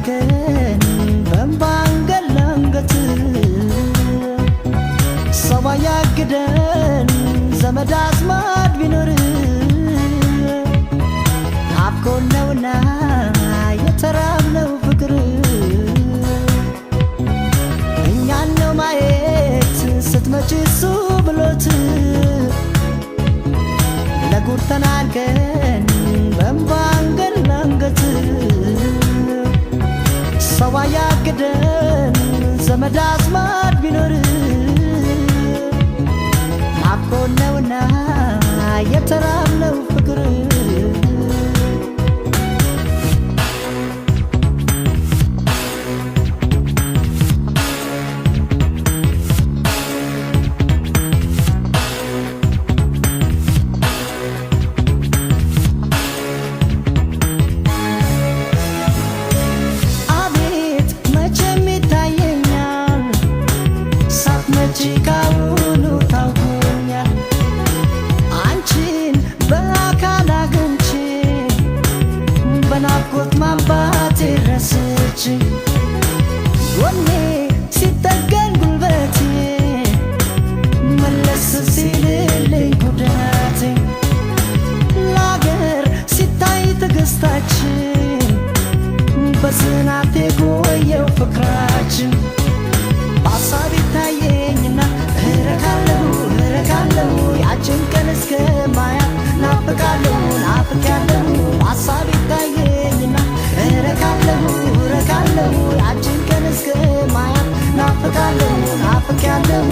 ተናንቀን በእንባ አንገት ለአንገት፣ ሰው አያግደን ዘመድ አዝማድ ቢኖር፣ ናፍቆን ነውና የተራብነው ፍቅር። እኛን ነው ማየት ስትመጪ እሱ ብሎት፣ ለጉድ ተናንቀን በእንባ አንገት ለአንገት፣ ሰው አያግደን ዘመድ አዝማድ ቢኖር፣ ናፍቆን ነውና የተራብነው ፍቅር። አቤት መቼም ይታየኛል፣ ሳትመጪ ካሁኑ ታውቆኛል። አንቺን በአካል አግኝቼ በናፍቆት ማንባቴ ረስቼ፣ ጎኔ ሲጠገን ጉልበቴ መለስ ሲልልኝ ጉዳቴ፣ ለአገር ሲታይ ትዕግስታችን በጽናት የቆየው ፍቅራችን፣ በሀሳብ ይታየኝና እረካለሁ እረካለሁ፣ ያችን ቀን እስከማያት ናፍቃለሁ ናፍቄያለሁ። በሀሳብ ይታየኝና እረካለሁ እረካለሁ፣ ያችን ቀን እስከማያት ናፍቃለሁ ናፍቄያለሁ።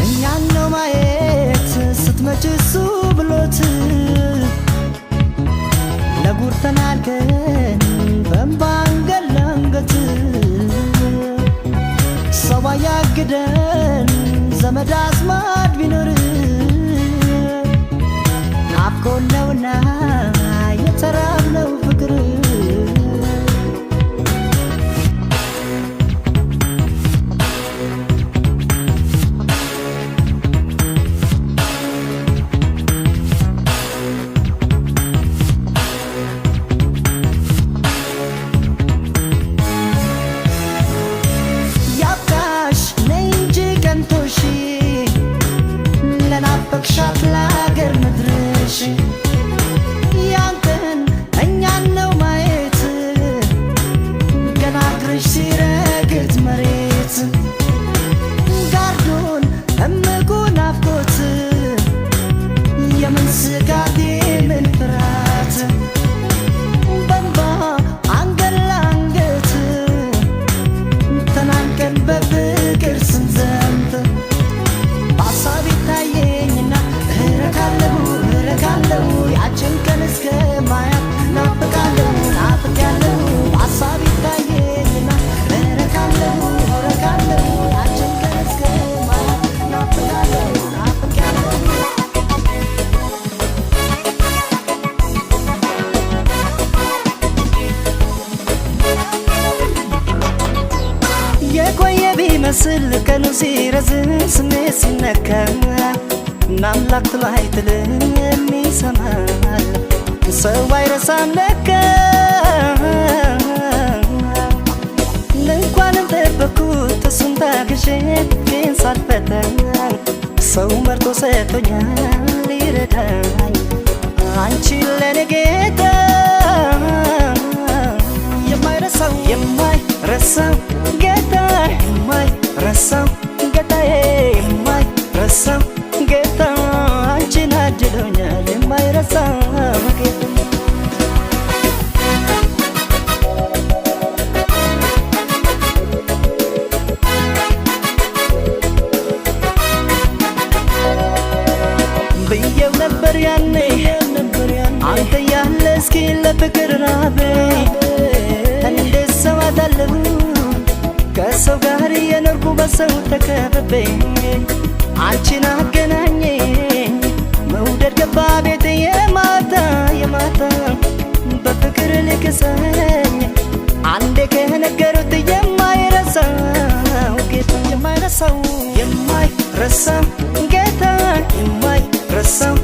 እኛን ነው ማየት ስትመጪ እሱ ብሎት፣ ለጉድ ተናንቀን በእንባ አንገት ለአንገት፣ ሰው አያግደን ዘመድ አዝማድ ቢኖር፣ ናፍቆን ነውና የተራብነው ፍቅር። ያብቃሽ ነይ እንጂ ቀንቶሽ፣ ለናፈቅሻት ለአገር ምድርሽ፣ ያን ቀን እኛን ነው ማየት ገና እግርሽ ሲረግጥ መሬት፣ ጋርዶን እምቁ ናፍቆት የምን ስጋት የምን ፍርሃት፣ በእንባ አንገት ለአንገት ተናንቀን በፍቅር ስንዘምት፣ በሀሳብ ይታየኝና እረካለሁ እረካለሁ፣ ያችን ቀን እስከማያት ናፍቃለሁ ናፍቄያለሁ። በሀሳብ ይታየኝና እረካለሁ እረካለሁ፣ ያችን ቀን እስከማያት ናፍቃለሁ ናፍቄያለሁ። የቆየ ቢመስል ቀኑ ሲረዝም ስሜት ሲነካ፣ አምላክ ጥሎ አይጥልም ይሰማል፣ ሰው አይረሳም ለካ። እንኳንም ጠበኩት እሱን ታግሼ ግን ሳልፈተን፣ ሰው መርጦ ሰጥቶኛል ሊረዳኝ አንቺን ለኔ ጌታ። የማይረሳው የማይረሳው ጌታ፣ የማይረሳው ጌታዬ፣ የማይረሳው ጌታ አንቺን አድሎኛል የማይረሳው ጌታ። ብዬው ነበር ያኔ አንተ ያለ እስኪ ለፍቅር ራቤ፣ እንዴት ሰው አጣለሁ ከሰው ጋር የኖርኩ በሰው ተከብቤ፣ አንቺን አገናኘኝ መውደድ ገባ ቤት የማታ የማታ፣ በፍቅር ልክሰኝ የማይረሳው የማይረሳው ጌታ የማይረሳው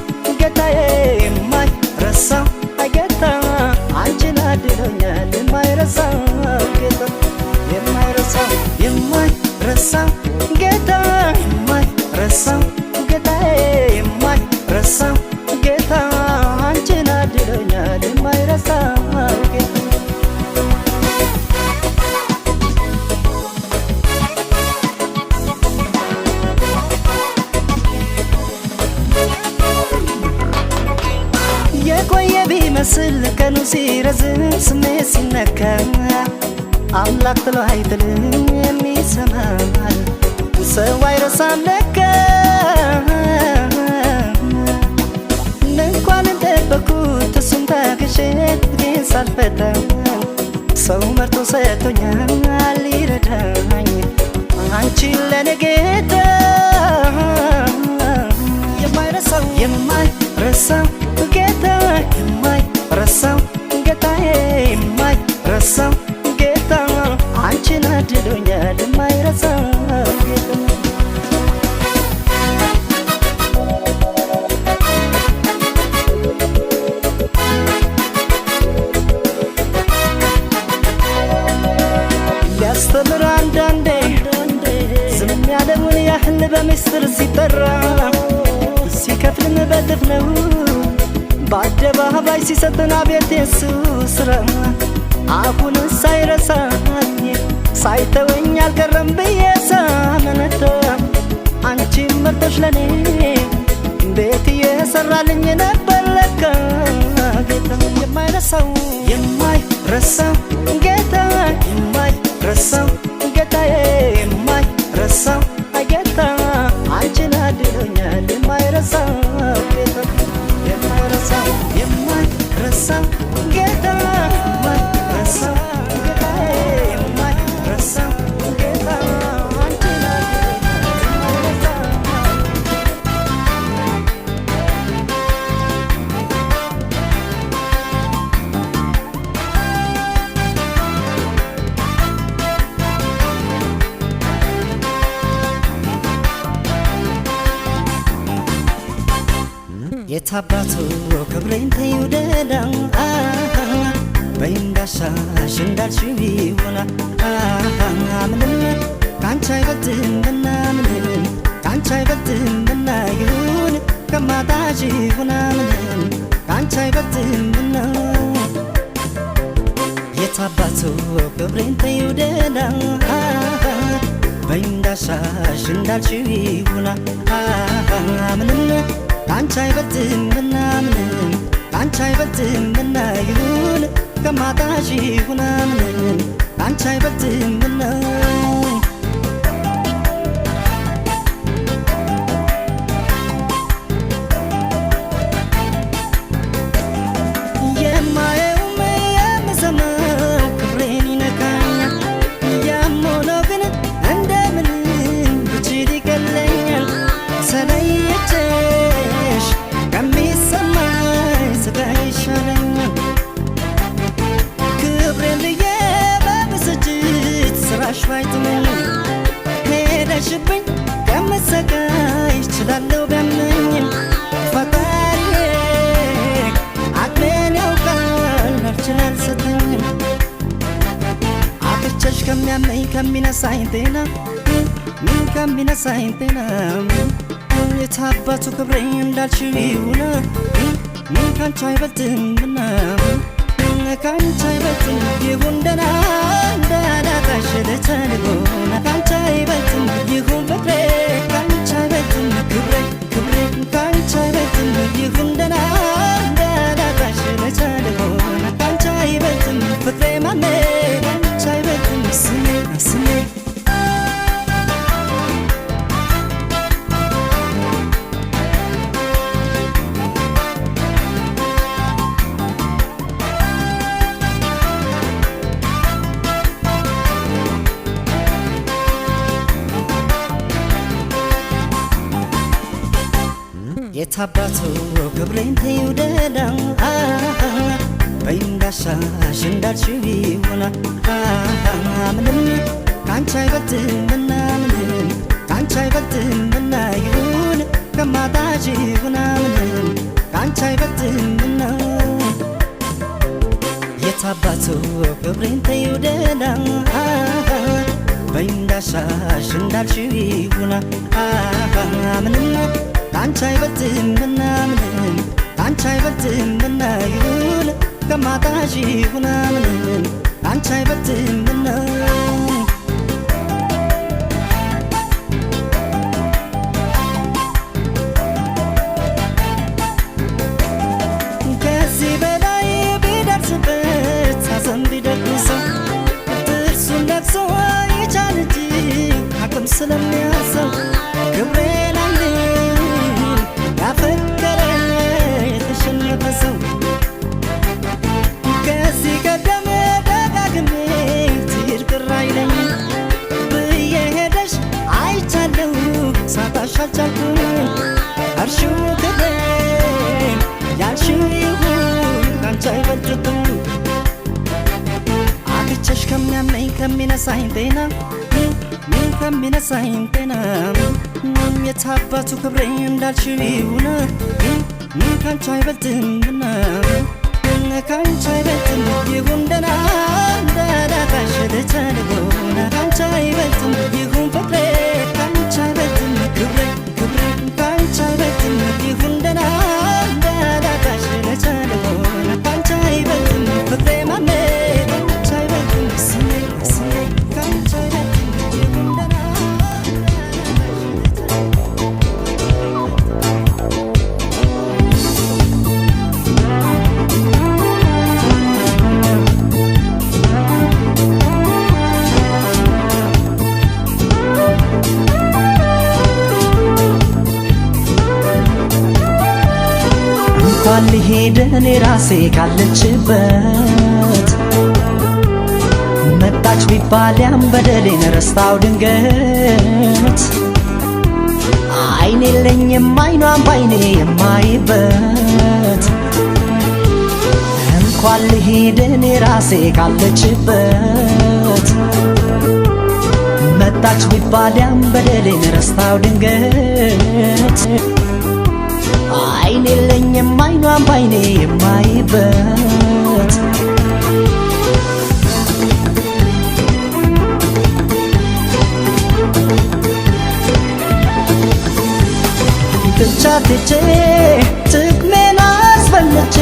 ጌታዬ የማይረሳው ጌታ አንቺን አድሎኛል የማይረሳው ጌታ የማይረሳው የማይረሳው ጌታ የማይረሳው ጌታዬ የማይረሳው ጌታ አንቺን አድሎኛል የማይረሳው ጌታ። የቆየ ቢመስል ቀኑ ሲረዝም ስሜት ሲነካ አምላክ ጥሎ አይጥልም የሚሰማል ሰው አይረሳም ለካ። እንኳን እንደበኩት እሱን ታግሼ ግን ሳልፈታ ሰው መርጦ ሰጥቶኛል ሊረዳኝ አንቺን ለኔ ጌታ። የማይረሳው የማይረሳው ጌታ የማይረሳው ጌታዬ የማይረሳው ጌታ አንቺን አድሎኛል የማይረሳው ጌታ። ሊያስተምር አንዳንዴ ዝም ያለውን ያህል በምስጢር ሲጠራ ሲከፍልም በእጥፍ ነው በአደባባይ ሲሰጥን አቤት የሱ ስራ። አሁን ሳይረሳኝ ሳይተወኝ አልቀረም ብዬ ሳመነታ አንቺን መርጦሽ ለኔ ቤት እየሰራልኝ ነበር ለካ ጌታ። የማይረሳው የማይረሳው ጌታ የማይረሳው ጌታዬ የማይረሳው ጌታ አንቺን አድሎኛል የማይረሳው ጌታ የማይረሳው የማይረሳው ጌታ የማይረሳው ጌታዬ የማይረሳው ጌታ አንቺን አድሎኛል የማይረሳው። የታባቱ ክብሬን ተይው ደህና በይ እንዳሻሽ እንዳልሽው ይሁን ምንም ካንቺ አይበልጥምና ምንም ካንቺ አይበልጥምና ይሁን ከማጣሽ ይሁን ምንም ካንቺ አይበልጥምና። የታባቱ ክብሬን ተይው ደህና በይ እንዳሻሽ እንዳልሽው ይሁን ምንም ካንቺ አይበልጥምና ምንም ካንቺ አይበልጥምና ይሁን ከማጣሽ ይሁን ምንም ካንቺ አይበልጥምና። የማየውም የምሰማው ክብሬን ይነካኛል ያም ሆኖ ግን እንደምንም ብችል ይቀለኛል ተለይቼሽ ከሚሰማኝ ስቃይ ይሻለኛል። ክብሬን ብዬ በብስጭት ስራሽ ባይጥመኝ ሄደሽብኝ ከምሰቃይ እችላለሁ ቢያመኝም ፈጣሪዬ አቅሜን ያውቃል አልችል አልሰጠኝም። አጥቼሽ ከሚያመኝ ከሚነሳኝ ጤና ከሚነሳኝ ጤና የታባቱ ክብሬ እንዳልሽው ይሁን ካንቺ አይበልጥምና ካንቺ አይበልጥም ይሁን ደህና እንዳላጣሽ ልቻልሆን ካንቺ አይበልጥም ይሁን ፍቅሬ ካንቺ አይበልጥም ክብሬ ክብሬ ካንቺ አይበልጥም ይሁን ደህና እንዳላጣሽ ልቻልሆን ካንቺ አይበልጥም ፍቅሬ ማሜ ካንቺ አይበልጥም ስሜ ስሜ። የታባቱ ክብሬን ተይው ደህና በይ እንዳሻሽ እንዳልሽው ይሁን ምንም ካንቺ አይበልጥምና ምንም ካንቺ አይበልጥምና ይሁን ከማጣሽ ይሁን ምንም ካንቺ አይበልጥምና የታባቱ ክብሬን ተይው ደህና በይ እንዳሻሽ እንዳልሽው ይሁና ምንም ካንቺ አይበልጥምና ምንም ካንቺ አይበልጥምና ይሁን ከማጣሽ ይሁና ምንም ካንቺ አይበልጥምና ከዚህ በላይ ቢደርስበት ሐዘን ቢደግሰው ጥርሱን ነክሶ ይቻል እንጂ አቅም ስለሚያሰው ክብሬን አይንም ያፈቀረ የተሸነፈ ሰው ከዚህ ቀደም ደጋግሜ ትሂድ ቅር አይለኝም ብዬ ሄደሽ አይቻለሁ ሳጣሽ አልቻልኩም እርሺው ክብሬን ያልሽው ይሁን ካንቺ አይበልጥብኝ አግቼሽ ከሚያመኝ ከሚነሳኝ ጤና ከሚነሳኝ ጤና የታባቱ ክብሬ እንዳልሽው ይሁን ካንቺ አይበልጥምና ካንቺ አይበልጥም ይሁን ደህና እንዳላጣሽ ልቻልሆነ ካንቺ አይበልጥም ይሁን ፍቅሬ ካንቺ አይበልጥም ክብሬ ክብሬ ካንቺ አይበልጥም ይሁን ደህና እንዳላጣሽ ልቻልሆነ ካንቺ አይበልጥም ፍቅሬ ማሜ ካንቺ አይበልጥም ስሜ ስሜ ካንቺ አይበልጥም ይሁን ደህና እንዳላጣሽ ልቻልሆነ እንኳን ልሄድ እኔ ራሴ ካለችበት መጣች ቢባል ያም በደሌን ረስታው ድንገት አይን የለኝም አይኗን ባይኔ የማይበት እንኳን ልሄድ እኔ ራሴ ካለችበት መጣች ቢባል ያም በደሌን ረስታው ድንገት አይን የለኝም አይኗን ባይኔ የማይበት ትቻት ትቼ ጥቅሜን አስበልቼ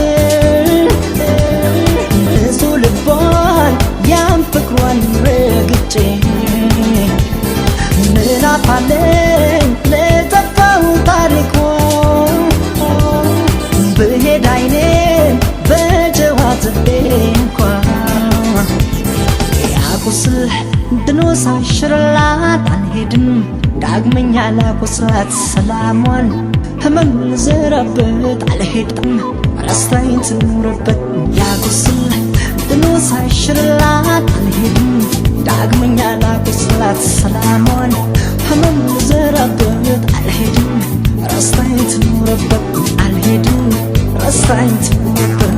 ንጹህ ልቧን ያን ፍቅሯን ረግጬ ምን አፋለኝ ለጠፋው ታሪኩ ብሄድ አይኔን በጨው አጥቤ እንኳ ያቁስል ድኖ ሳሽርላት አልሄድም ዳግመኛ ላቁስላት ሰላሟን ህመም ልዘራበት አልሄድም ረስታኝ ትኑርበት ያቁስል ድኖ ሳሽርላት አልሄድም ዳግመኛ ላቁስላት ሰላሟን ህመም ልዘራበት አልሄድም ረስታኝ ትኑርበት አልሄድም ረስታኝ ትኑርበት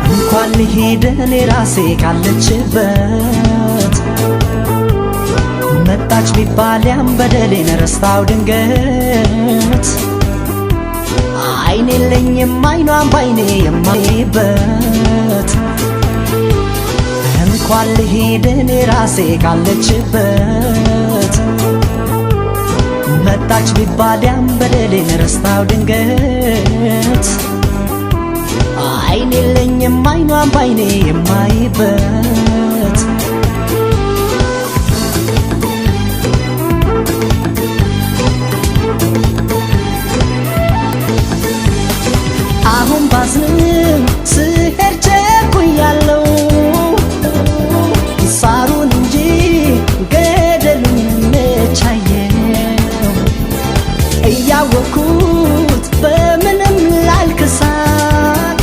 እንኳን ልሄድ እኔ ራሴ ካለችበት መጣች ቢባል ያም በደሌን ረስታው ድንገት አይን የለኝም አይኗን ባይኔ የማይበት እንኳን ልሄድ እኔ ራሴ ካለችበት መጣች ቢባል ያም በደሌን ረስታው ድንገት አይን የለኝም አይኗን ባይኔ የማይበት አሁን ባዝንም ስሄድ ቸኩያለሁ ሳሩን እንጂ ገደሉን መቻየው እያወኩት በምንም ላልክሳት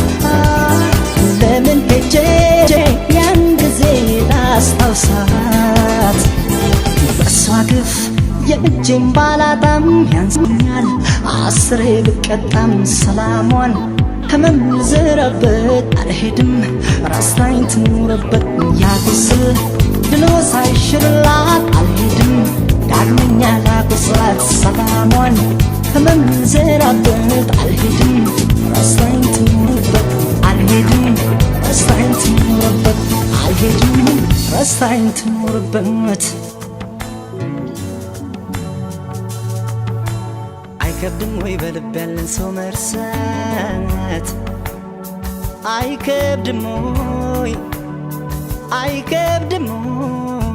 ለምን ሄጄ ያን ጊዜ ላስታውሳት በእሷ ግፍ እጄን ባላጣም ያንሰኛል፣ አስሬ ብቀጣም ሰላሟን ህመም ልዘራበት አልሄድም፣ ረስታኝ ትኑርበት። ያቁስል ድሎ ሳይሽርላት አልሄድም፣ ዳግመኛ ላቁስላት። ሰላሟን ህመም ልዘራበት አልሄድም፣ ረስታኝ ትኑርበት። አልሄድም፣ ረስታኝ ትኑርበት። አልሄድም፣ ረስታኝ ትኑርበት። አይከብድም ወይ በልብ ያለን ሰው መርሳት? አይከብድም ወይ? አይከብድም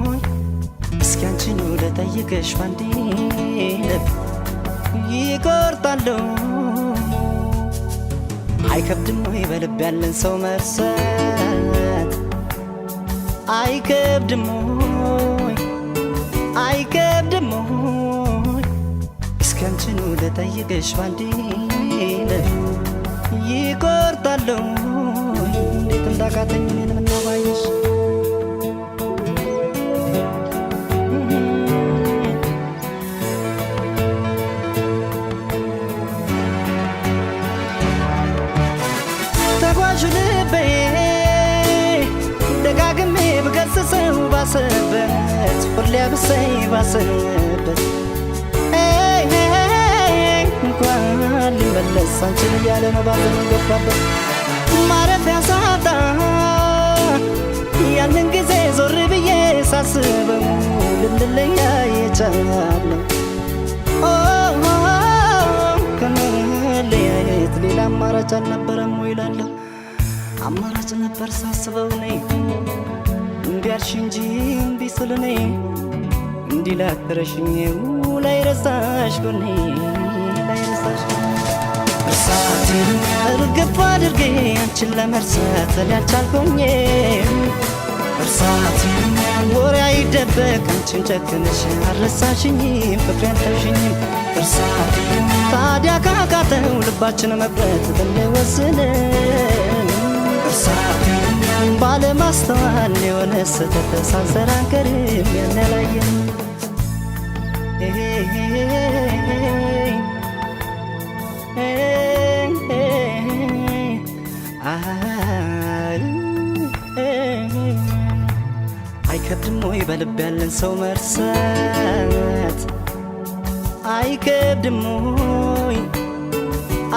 ወይ? እስኪ አንቺኑ ልጠይቅሽ ባንዴ ልብ ይቆርጣለሁ። አይከብድም ወይ በልብ ያለን ሰው መርሳት? አይከብድም ወይ? አይከብድም ወይ? እስኪ አንቺኑ ልጠይቅሽ ባንዴ ልብ ይቆርጣለሁ። እንዴት እንዳቃተኝ እኔን ምነው ባየሽ። ተጓዡ ልቤ ደጋግሜ ብገስጸው ባሰበት፣ ሁሌ አብሰኝ ባሰበት። እንኳን ሊመለስ አንቺን እያለ ነው ባዘኑ ገባበት። ማረፊያ ሳጣ ያንን ጊዜ ዞር ብዬ ሳስበው ልንለያይ የቻልነው ከመለያየት ሌላ አማራጭ አልነበረም ወይ እላለሁ። አማራጭ ነበር ሳስበው እኔ እምቢ አልሽ እንጂ እምቢ ስል እኔ እንዲህ ላትረሽኝ ላይረሳሽ ጎኔ ላይረሳሽ እርሳት እርግፍ አድርጌ አንቺን ለመርሳት እኔ አልቻልኩኝም። እርሳት ወሬ አይደበቅ አንቺን ጨክነሽ አልረሳሽኝም፣ ፍቅሬ አልተውሽኝም። እርሳት ታዲያ ካቃተው ልባችን መቁረጥ ብንወስንም፣ እርሳት ባለማስተዋል የሆነ ስህተት ሳንሰራ አንቀርም ያን ያላየን። አይከብድም ወይ በልብ ያለን ሰው መርሳት? አይከብድም ወይ?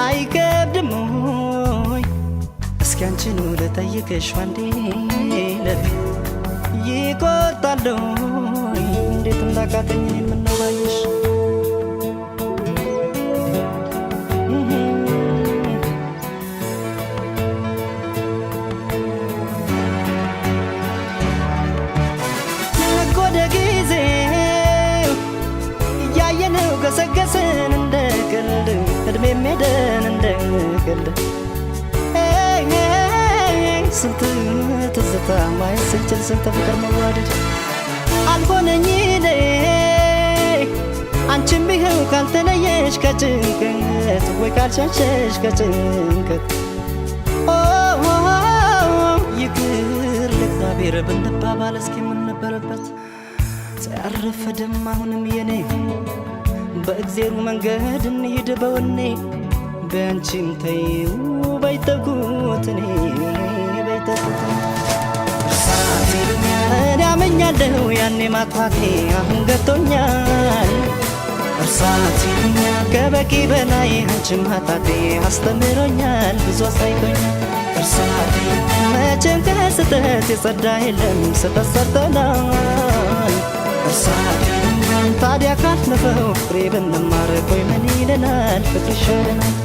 አይከብድም ወይ? እስኪ አንቺኑ ልጠይቅሽ ባንዴ ልብ ይቆርጣለሁ። እንዴት እንዳቃተኝ እኔን ምነው ባየሽ። ወደ ጊዜው እያየነው ገሰገስን እንደ ቀልድ፣ እድሜም ሄደን እንደ ቀልድ። ስንት ትዝታ ማየት ስንችል ስንት ፍቅር መዋደድ አልሆነኝ እኔ። አንቺም ይኸው ካልተለየሽ ከጭንቀት ወይ ካልሸሸሽ ከጭንቀት ይቅር ለእግዚአብሔር ብንባባል እስኪ ምን ነበረበት? ተረፈደም አሁንም የኔ በእግዜሩ መንገድ እንሂድ በወኔ። በአንቺም ተይው በይተኩት እኔ በይተኩት። እርሳት እኔ አመኛለሁ ያኔ ማጥፋቴ አሁን ገብቶኛል። እርሳት ከበቂ በላይ አንቺን ማጣቴ አስተምሮኛል፣ ብዙ አሳይቶኛል። እርሳት መቼም ከስህተት የጸዳ የለም፣ ስህተት ሰርተናል። እርሳት ታዲያ ካለፈው ፍሬ ብንማር ቆይ ምን ይለናል? ፍቅር ይሻለናል።